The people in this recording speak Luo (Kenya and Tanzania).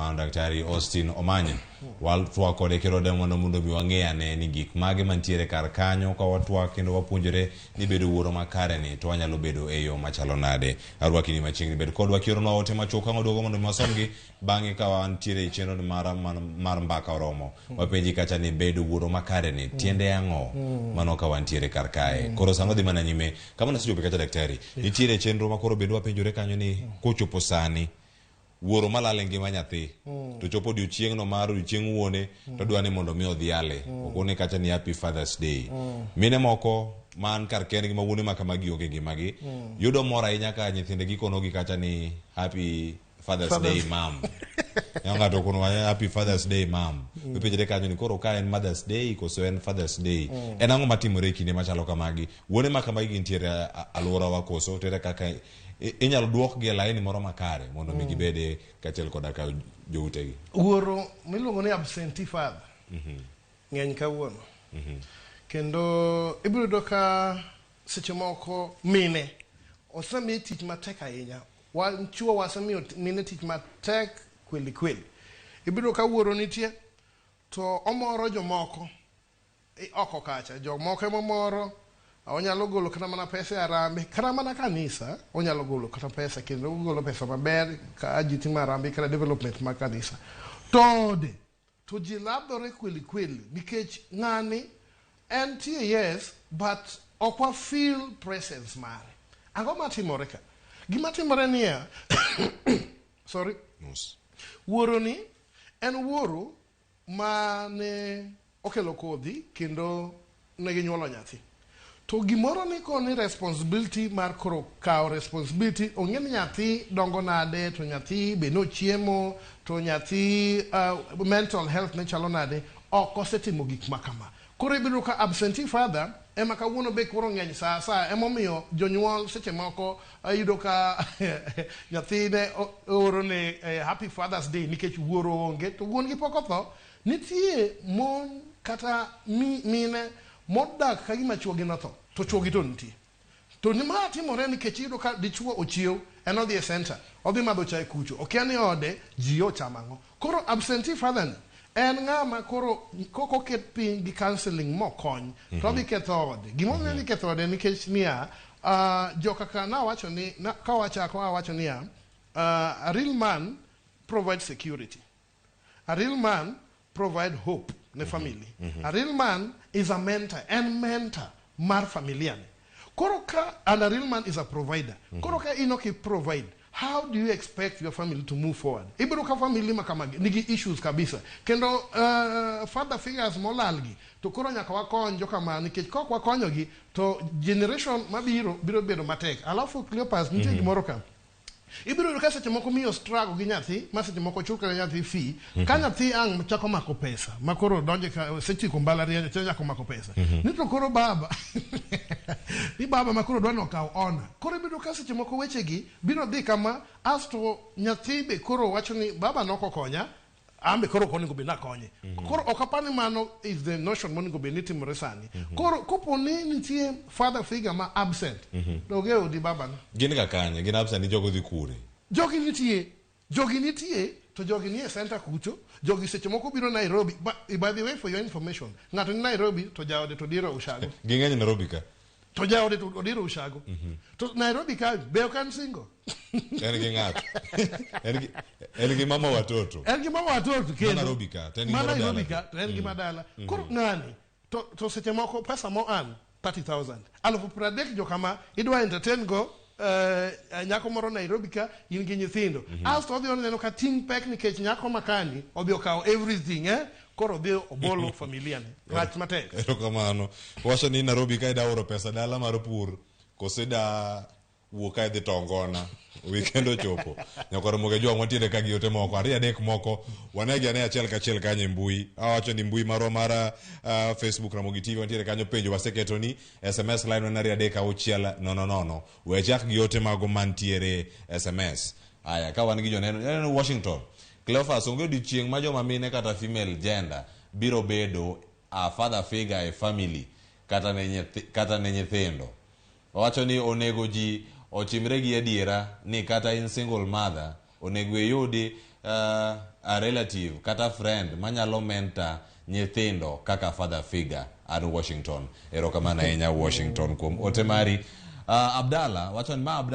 Mano Daktari Austin Omanya. Watwak kode kendo mondo mondo mi wang'e ane ni gik mage mantiere kar kanyo ka watwak kendo wapuonjore ni bedo wuoro makare ni to wanyalo bedo e yo machalo nade. Arwaki ni machiegni bed kodwa kioronwa ote machuok ka waduogo mondo mi wasomgi bang'e ka wantiere e chenro mar, mar, mar mbaka oromo. Wapenji kacha ni bedo wuoro makare ni tiende ang'o? Mano ka wantiere kar kae. Koro sano dhi mana nyime kama nasechopo kacha daktari. Nitiere chenro ma koro bende wapenjore kanyo ni kochopo sani wuoro malal e ngima nyathi to chopo odiochieng'no mar odiochieng' wuone to dwa ni mondo mi odhiale okone kacha ni happy father's day mine moko man kar kendgi ma wuone ma kamagi onge e ngimagi yudo mor ahinya ka nyithindegi konogi kacha ni happy father's day mom Ineno ng'ato okono wa happy father's day mom ipenjre kanyo ni koro ka en mother's day koso en father's day en ang'o matimore e kinde machalo kamagi wuone ma kamagi gintiere a- a- alworawa koso tere kaka i- inyalo duokgi e laini moro makare mondo mi gibede kaachiel koda ka joutegi Wuoro miluongo ni absentee father ng'eny kawuono. Kendo ibiro yudo ka seche moko mine osemi tich matek ahinya. Wan chuo wasemiyo mine tich matek kweli kweli. Ibiro yudo ka wuoro nitie to omoro jomoko oko kacha. Jomoko emomoro, onyalo golo kata mana pesa e harambee, kata mana kanisa onyalo golo kata pesa kendo ogolo pesa maber ka ji timo harambee kata development mag kanisa. To ode to ji ladhore kweli kweli nikech ng'ani entie yes but ok wa feel presence mare. Ang'o matimore ka? Gima timore niya, sorry, Mos. wuoro ni en wuoro ma ne okelo kodhi kendo ne ginyuolo nyathi. To gimoro ni koni responsibility mar koro kawo responsibility ong'e ni nyathi dongo nade to nyathi be nochiemo to nyathi mental health ne chalo nade ok osetimo gik ma kama. Koro ibiro ka absentee father ema kawuono be koro ng'eny sa asaya emomiyo jonyuol seche moko iyudo ka nyathine oro ne happy father's day nikech wuoro onge to wuon gi pok otho. Nitie mon kata mine modak ka gima chuogi notho to chuogi to nitie. To ni ma timore nikech iyudo ka dichuo ochiew en odhi e center odhi madho chae kucho okia ni ode ji ochamo ang'o. Koro absentee father ni en ng'ama koro kok oket piny gi counseling mokony to odhi ketho ode. Gimomiyo odhi ketho ode nikech niya joka nawacho ni kawachako awacho niya a real man provides security. A real man provide hope ne family. A real man is a mentor, en mentor mar familia ni. Koro ka, and a real man is a provider. Koro ka in ok i provide, how do you expect your family to move forward? Ibiro ka family ma kamagi nigi issues kabisa. Kendo father figures molal gi, to koro nyaka wakony jokama nikech kok wakonyogi to generation mabiro biro bedo matek. Alafu Cleopas nitie gimoro ka. Ibiro yudo ka seche moko miyo struggle gi nyathi, ma seche moko chul kata nyathi fee. Ka nyathi ang' chako mako pesa, ma koro donje ka osetieko mbalariany chako mako pesa. Ni to koro baba, ni baba ma koro dwa ni okaw honor. Koro ibiro ka seche moko weche gi biro dhi kama, asto nyathi be koro wacho ni baba nok okonya, an be koro ok onego bed ni akonye. Koro ok apar ni mano is the notion monego bed ni timore sani. Koro kopo ni nitie father figure ma absent, dog e odi babana. Gin ga kanye? Gin absent ni jogo dhi kure? Jogi nitie, jogi nitie, to jogi nie center kucho, jogi seche moko biro Nairobi. By the way, for your information, ng'ato ni Nairobi to jaode to diro Ushago. Ging'eny Nairobi ka. To jaode to odiro Ushago. To Nairobi ka be ok en single. En gi ng'ato. En gi en gi mama watoto. En gi mama watoto kendo. Ma Nairobi ka, to en gi Ma moro Nairobi dala. ka, to en gi madala. Koro ng'ani, to seche moko pesa mo an 30,000. 30,000 jokama idwa entertain go nyako moro Nairobi ka in gi nyithindo. Asto odhi oneno ka ting' pek nikech nyako makani odhi okawo everything Koro odhi obolo familia ne. Rach matek. Erokamano. Wacho ni Nairobi ka ida oro pesa dala mar pur kose da wuok ka idhi tongona weekend ochopo. Nyakwar Moge Jwang' wantiere ka gi ote moko ariyo adek moko wanegi ane achiel kachiel kanyo e mbui. Awacho ni mbui marwa mar Facebook Ramogi TV wantiere kanyo penjo waseketo ni SMS line en 2 3 6 0 0. We achak gi ote mago mantiere SMS. Aya ka wan gi joneno, joneno Washington. Cleophas onge odiochieng' ma joma mine kata female gender biro bedo a father figure e family kata ne nyithi, kata ne nyithindo. Owacho ni onego ji ochimre gi adiera ni kata in single mother onego iyudi a relative kata friend manyalo mentor nyithindo kaka father figure. An Washington. Erokamano ahinya, Washington, kuom ote mari. Abdalla wacho ni ma Abdalla.